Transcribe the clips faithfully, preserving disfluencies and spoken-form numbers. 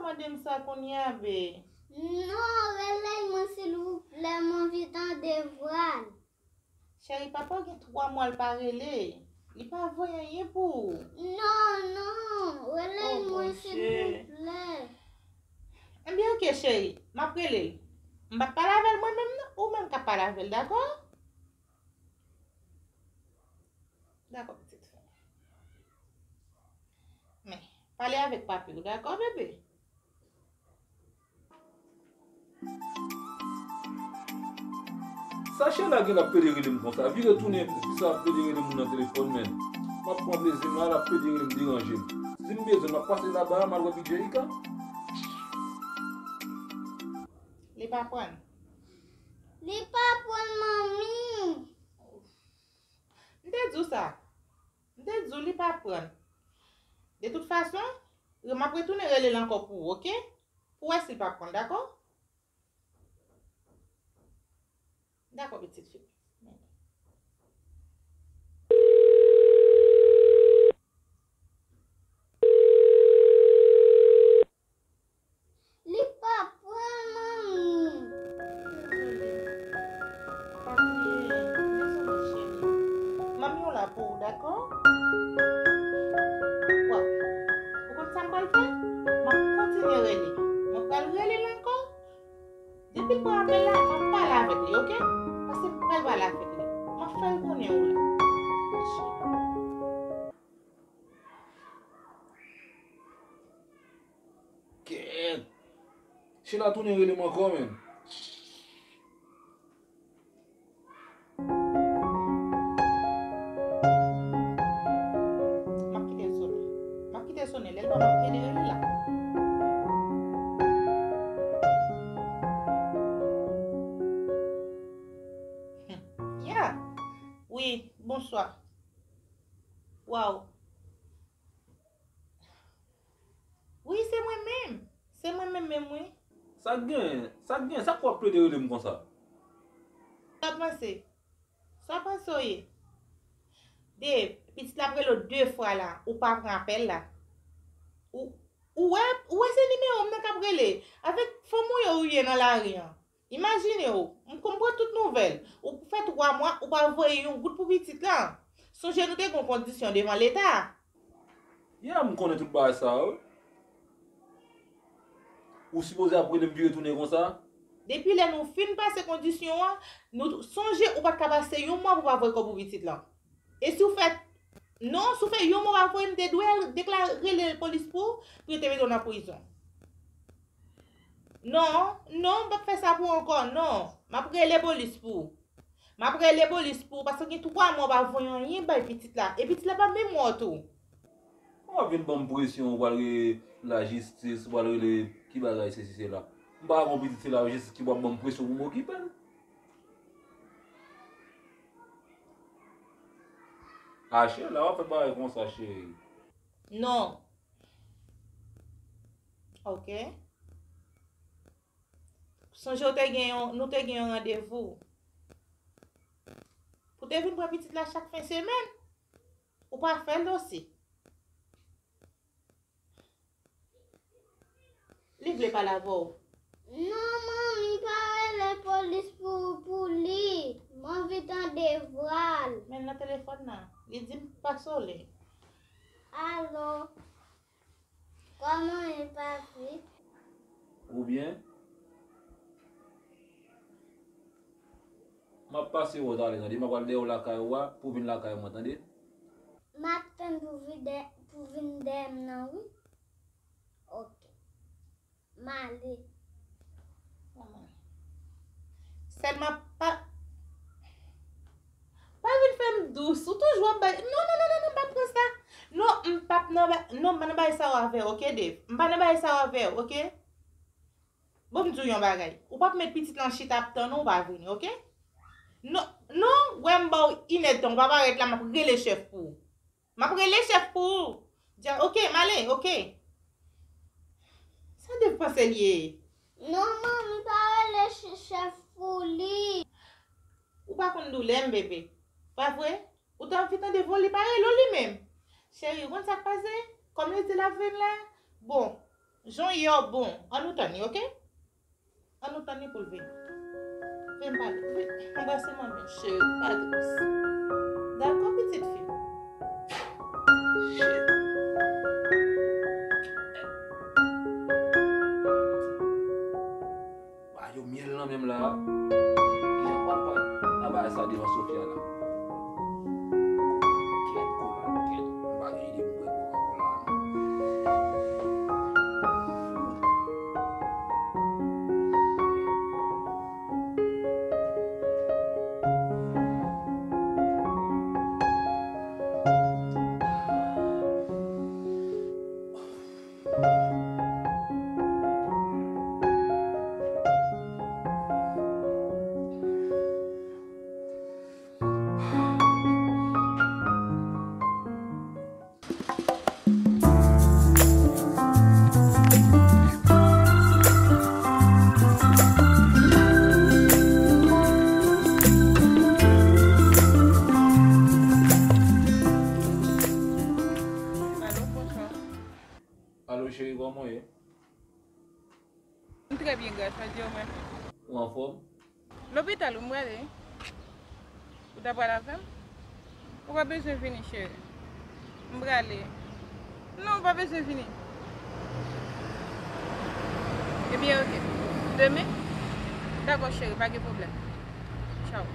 Mande m sa kounye a, be. Non, rele mwen silvouplè, m anvi tande vwa l. Cheri, papa w gen twa mwa l pa rele. Li pa voye anyen pou ou. Non, non, rele mwen silvouplè. Ebyen, oke, cheri, m ap rele l. M p ap pale avè l mwen menm, non, ou menm k ap pale avè l, dakò? Dakò, pitit fi. Men, pale avèk papi w, dakò, bebe? Sa Shella gen l ap pede rele m konsa? Vire tounen, fi sa ap pede rele moun nan telefòn, men. M ap pran plezi m la, l ap pede rele m, deranje m. Si m bezwen, m ap pase laba a, m al wè P J I K. Li pa pran. Li pa pran, manmi. M te di w sa. M te di w li pa pran. De tout fason, m ap retounen rele l ankò pou ou, oke? Pou w wè si l pa pran, dakò? Dakò, pitit fi. Li pa pran, manmi. Pa kriye, dezole, cheri. Manmi w la pou ou, dakò? Waw. Ou konn sa m pral fè? M ap kontinye rele. Mwen pral rele l ankò. Depi l pran apèl la, m ap pale avèk li, oke? Paske m pral pale avèk li. M ap fè l konnen ou la. Cheri. Kèt! Shella tounen rele m ankò, menm. M ap kite l sonnen. M ap kite l sonnen. Lè l pa, m ap kite l rele la. Hmm. Ya. Wi, bonswa. Waw. Wi, se mwen menm. Se mwen menm menm, wi. Sa k gen? Sa k gen? Sa k w ap plede rele m konsa? Sa w panse? Sa w panse w ye? Dave, pitit la ap rele w de fwa la, ou pa pran apèl la. Ou, ou wè, ou wè se nimewo m nan k ap rele? Avèk fanm ou ye ou ye nan lari an. Imajine w, m konn pran tout nouvèl. Ou fè twa mwa, ou pa voye yon goud pou pitit la. Sonje nou te gen yon kondisyon devan Leta. Ya, m konnen tout bagay sa yo. Ou sipoze ap rele m vire tounen konsa? Depi lè nou fin pase kondisyon an, nou sonje ou pa t ka pase yon mwa pou pa voye kòb pou pitit lan. E si w fè, non, si w fè yon mwa w ap voye, m te dwe al deklare, rele polis pou, pou yo te mete w nan prizon. Non, non, m p ap fè sa pou ou ankò, non. M ap rele polis pou ou. M ap rele polis pou ou, paske gen twa mwa w pa voye anyen bay pitit la. E pitit la pa menm wè w tou. Kòman w ap vin ban m presyon, ou pral rele lajistis, ou pral rele ki bagay, sesi, sela. M pa gon pitit, se lajistis ki pral ban m presyon pou m okipe l. Ache la, w ap fè bagay konsa, cheri. Non. Ok. Sonje w te gen yon, nou te gen yon randevou. Pou te vin pran pitit la chak fen semèn. Ou pa fè l osi. Li vle pale avè w. Non, manmi, pa rele polis pou, pou li. M anvi tande vwa l. Men l nan telefòn nan. Li di m pa sole. Alo. Kòman e, papi? Ou byen? M ap pase wè w talè, tande. M ap al dèyè w lakay ou a, pou w vin lakay mwen, tande. M ap tann pou vin dè-, pou vin dèyè m nan, wi. Ok. M ale. Sèlman pa, pa vin fè m dous. Ou toujou ap bay. Non, non, non, non, non, m pa pran sa. Non, m p ap nan ba-, non, m pa nan bagay sa yo avè w, ok, Dave? M pa nan bagay sa yo avè w, ok? Bon, m di w yon bagay. Ou p ap met pitit lan chita ap tann ou, ou pa vini, ok? Non, non, wè m ba w inèdtan, ou pa parèt la, m ap rele chèf pou ou. M ap rele chèf pou ou. Dja, ok, m ale, ok. Sa Dave panse l ye? Non, manmi, pa rele ch-, chèf pou li. Ou pa konn doulè m, bebe. Pa vre? Ou t anvi tande vwa l, li pa rele w li menm. Cheri, ou konn sa k pase? Kòm li di l ap vin la, bon, Jan w ye a bon, ann nou tann li, oke? Ann nou tann li pou l vini. Vin pale. Vin, anbrase manmi m, cheri, pa tris. Dakò, pitit fi m. Shit. Ba yo myèl nan menm la. Kijan pral pral nan bagay sa devan Sofia la? Kèt, kola, kèt. M pa gen ide pou mwen pran kola non. Alo, bonswa. Alo, cheri, kòman w ye? M trè byen, gras a Dye, ou menm? Ou anfòm? Lopital wi m prale. Ou ta pral avè m? Ou pa bezwen vini, cheri. M prale. Non, ou pa bezwen vini. Ebyen, oke. Demen? Dakò, cheri, pa gen pwoblèm. Tchaw.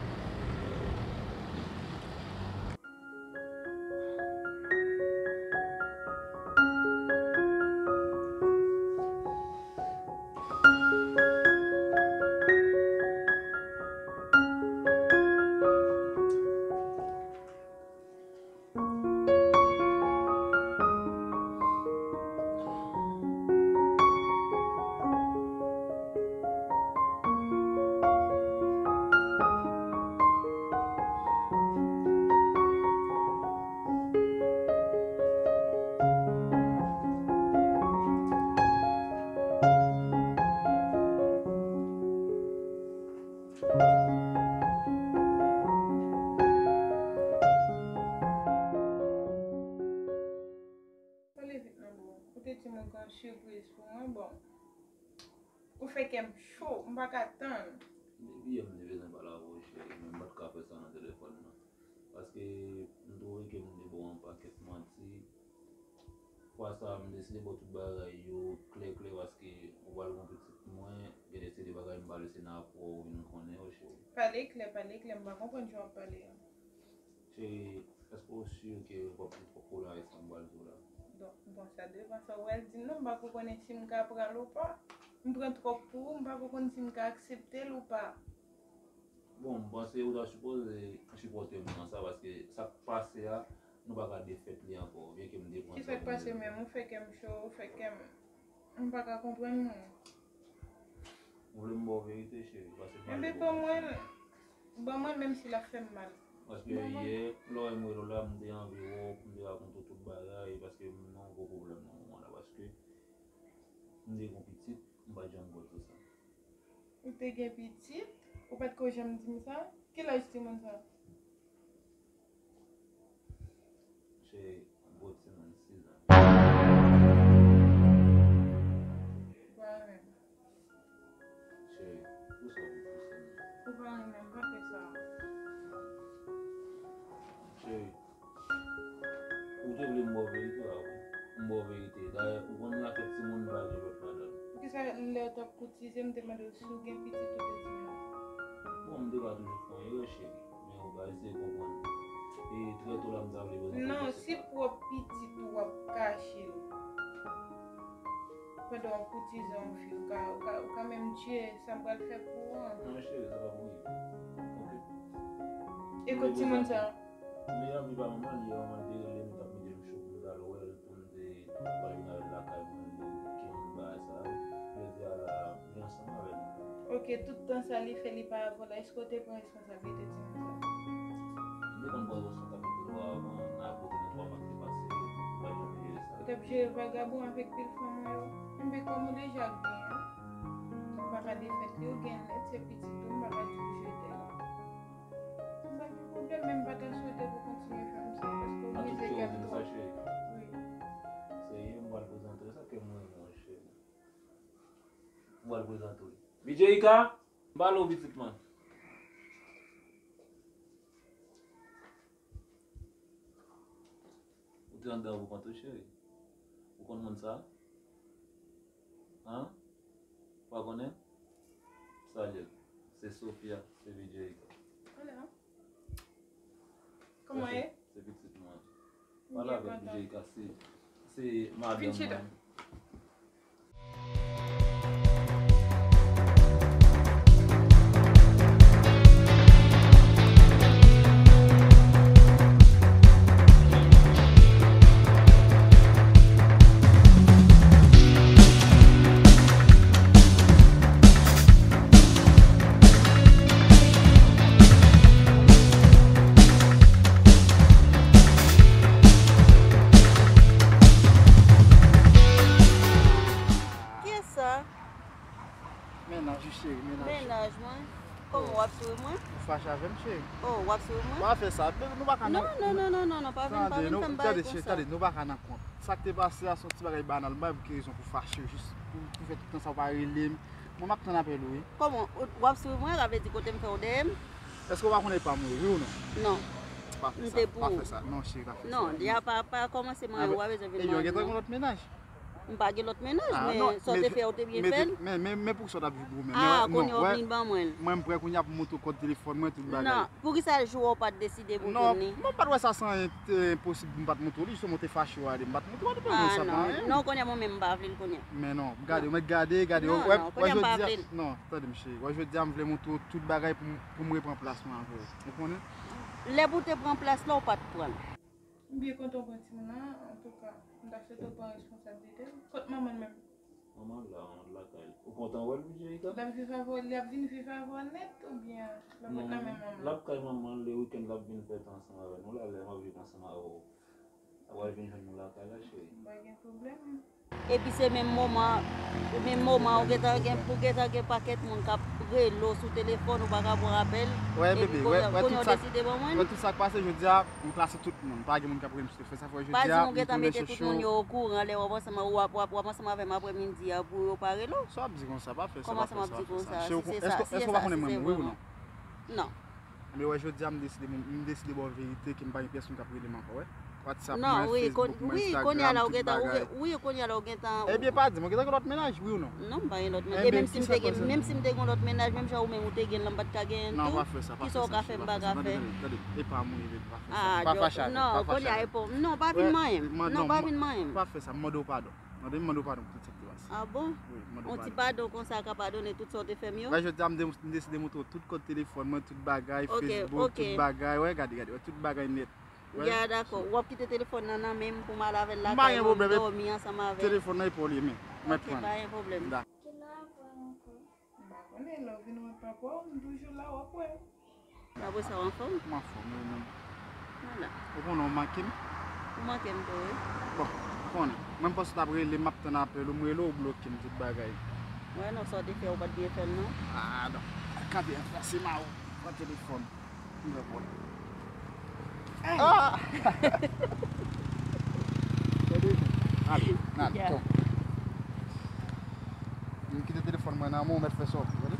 Pale vit non bro. Ou te di m ou gen yon sipriz pou mwen, bon. Ou fè kè m cho, m pa ka tann. Depi yè m te bezwen pale avè w, cheri, men m pa t ka fè sa nan telefòn nan. Paske m twouve ke m te ba w yon pakèt manti. Fwa sa a, m deside ba w tout bagay yo klè klè, paske ou pral gen pitit mwen, gen de seri de bagay m pa lese nan afè w vin konnen yo, cheri. Pale klè, pale klè, m pa konprann jan w ap pale a. Cheri, èske w si ke w p ap, w p ap kolare sa m pral di w la? Donk, bon, sa depann sa w pral di m nan, m pa ko konnen si m ka pran l ou pa. M pran twòp pou ou, m pa ko konn si m ka aksepte l ou pa. Bon, m panse ou ta sipoze sipòte m nan sa, paske sa k pase a, nou pa ka defèt li ankò, byenke m te pran sa pou m te pran. Kisa k pase menm? Ou fè kè m cho, ou fè kè m, m pa ka konprann ou. Ou vle m ba w verite, cheri, paske m pa vle ba w manti. Enben, ban mwen l. Ban mwen l, menm si l ap fè m mal. Paske yè, lè w wè m rele w la, m te anvi wè w, pou m te rakonte w tout bagay, paske m nan yon gwo pwoblèm nan moman la, paske m te gen yon pitit, m pa t janm ba w di sa. Ou te gen pitit? Ou pa t ko janm di m sa? Ki laj timoun sa? Cheri, gwo timoun, sis an. Ou pa renmen m? Cheri, poukisa w ap pouse m? Ou pa renmen m, pa fè sa. Cheri, ou te vle m ba w verite a, wi. M ba w verite. Dayè, ou konn afè timoun m pa vle jwèt ladan l. Poukisa lè w t ap koutize m, m te mande w si w gen pitit, ou te di non? Bon, m te ka toujou fè yon erè, cheri. Men ou pa eseye konprann. E trè to la, m ta vle ba w. Non, se pwòp pitit ou w ap kache l. Pandan w ap koutize yon fi, ou ka, ou ka, ou ka menm tiye sa m pral fè pou ou an. Non, cheri, sa pa pou ou. Oke. E kot timoun sa? Men anvi pa manman li, manman li te rele m, t ap mete m cho pou m t al wè l, pou m te pral vin avè l lakay mwen, li ki moun bagay sa yo. Jodi a la, li ansanm avè m. Oke, tout tan sa li fè, li pa avè w la, èske w te pran responsablite timoun sa? M te konn pran responsablite yo avan, nan kote nan twa mwa ki te pase yo, m pa t janm jere sa. Ou t ap jere vagabon avèk pil fanm ou yo? Enben, kòm ou deja gen, ou pa ka defèt li, ou gen nèt, se pitit ou, m pa ka di w jete l. M pa gen pwoblèm, men m pa ta swete pou kontinye fè m sa, paske w brize kè m twòp. Wi. Serye, m pral prezante w sa ke m renmen w, cheri. Pral prezante w. Bidjeyika, m pale w pitit mwen. Ou te anndan pou kont ou, cheri. Ou konn moun sa? An? Ou pa konnen? Salye l. Se Sofia, se Bidjeyika. Hola. Kòman ye? Se pitit mwen. Pale avèk Bidjeyika, se, se madanm mwen. Kiyès sa? Mennaj ou, cheri, mennaj ou. Mennaj mwen? Kòman w ap souri mwen? Ou fache avè m, cheri? Oh, w ap souri mwen? Pa fè sa, baby, nou pa ka nan... Non, non, non, non, non, non, pa vin, pa vin fè m bagay konsa. Tande, nou pa ka nan kont. Sa k te pase a se yon ti bagay banal, m pa wè pou ki rezon pou fache, jis pou, pou fè tout tan sa w pa rele m. Mwen, m ap tann apèl ou, wi. Kòman? Ou, w ap souri mwen, sa vle di kote m fè w dèyè m? Èske w pa konnen pa m, wi, wi ou non? Non. Pa fè sa, pa fè sa. Non, cheri, pa fè sa. Non, deja pa, pa kòmanse manyen, ou pa bezwen vin manyen non. E, yo gentan gen lòt mennaj? M pa gen lòt mennaj, men sa w te fè, ou te byen fè l. Men, men, men, men poukisa w t ap viv goumen? Ah, kounye a w vin ban mwen l. Mwen, m prè kounye a pou montre w kòd telefòn mwen, tout bagay. Non, poukisa jou a w pa t deside pou w jwenn li? Non, mwen pa t wè sa se anyen, eh, enposib pou m pa t montre w li, jisteman w te fache w ale, m pa t montre w, w te fè sa pa anyen. Ah, non, non, kounye a mwen menm m pa vle l kounye a. Men non, gade, w mèt gade, gade, w wè, w wè jodi a, non, tande m cheri, w wè jodi a m vle montre w tout bagay pou m, pou m repran plas mwen avè w. Ou konnen? Lè pou w te pran plas la, w pa t pran l. M byen kontan w pran timoun nan, antouka, m ta swete w pran responsablite l. Kot manman l menm? Manman l la, manman l lakay. Ou kontan wè l, Bidjeyika? L ap viv avè w, l ap vin viv avè w nèt oubyen l ap ret nan men manman l? Non, l ap kay manman l, le wikenn l ap vin fèt ansanm avè nou la, lè m ap viv ansanm avè w. L ap vin jwenn nou lakay la, cheri. M pa gen pwoblèm. Epi se menm moman, menm moman ou gentan gen, ou gentan gen pakèt moun k ap rele w sou telefòn, ou pa ka pran apèl. Wè, bebe, wè, wè tout sa, wè tout sa k pase jodi a, m klase tout moun. Pa gen moun k ap rele m sou telefòn. Sa fè jodi a, m tounen chouchou. Pa di m ou gentan mete tout moun yo okouran lè w ap ansanm, w ap, w ap, w ap ansanm avè m aprè midi a pou yo pa rele w. Sa w ap di konsa, pa fè sa, pa fè sa, pa fè sa. Kòman sa m ap di konsa? Si se sa, si se sa, si se vre. Èske w pa konnen mwen menm, wi ou non? Non. Men wè, jodi a, m deside, m deside ba w verite ke m pa gen pyès moun k ap rele m ankò, wè. WhatsApp mwen, Facebook mwen, Instagram, tout bagay. Wi, kounye a la, ou gentan, wi, kounye a la, ou gentan. Ebyen, pa di m, ou gentan gen lòt mennaj, wi ou non? Non, m pa gen lòt mennaj. E menm si m te gen, menm si m te gen lòt mennaj, menm jan ou menm ou te gen l lan, m pa t ka genyen l tou. Non, pa fè sa, pa fè sa, cheri, pa fè sa. Kisa w ka fè m pa ka fè? Tande, tande, tande. E pa mwen, bebe, pa fè sa. Pa fache avè m, pa fache avè m. Non, kounye a, e pa w, non, pa vin manyen m. Non, pa vin manyen m. Pa fè sa, m mande w padon. Mande m, mande w padon pou tout sa k te pase. Ah bon? Wi, mande w padon. On ti padon konsa ka padone tout sa w te fè m yo? Wè, jodi a, m de-, m deside montre w tout kòd telefòn mwen, tout bagay, Facebook, tout bagay. Wè, gade, gade, wè, tout bagay nèt. Wè. Ya, dakò. W ap kite telefòn nan nan men m pou m al avè l lakay mwen, m dòmi ansanm avè l. M pa gen pwoblèm. Telefòn nan e pa w li ye, men. Mwen pran l. Ok, pa gen pwoblèm. Dakò. M pa konnen, lè w vin wè papa w, m toujou la, w ap wè. Apre sa, w anfòm? M anfòm, wi, men. Vwala. Ou konnen, w manke m? Ou manke m tou, wi. Bon, ou konnen. Mwen, m panse w t ap rele m, m ap tann apèl ou, m rele w, ou bloke m, tout bagay. Wè, non, sa w te fè, ou pa t byen fè l, non. Ah, non. Kanpe, anfase ma ou, pran telefòn. M pran pòt. Ah! Ale, ale, ale, tonbe. M kite telefòn mwen nan men w, mèt fè sa w vle.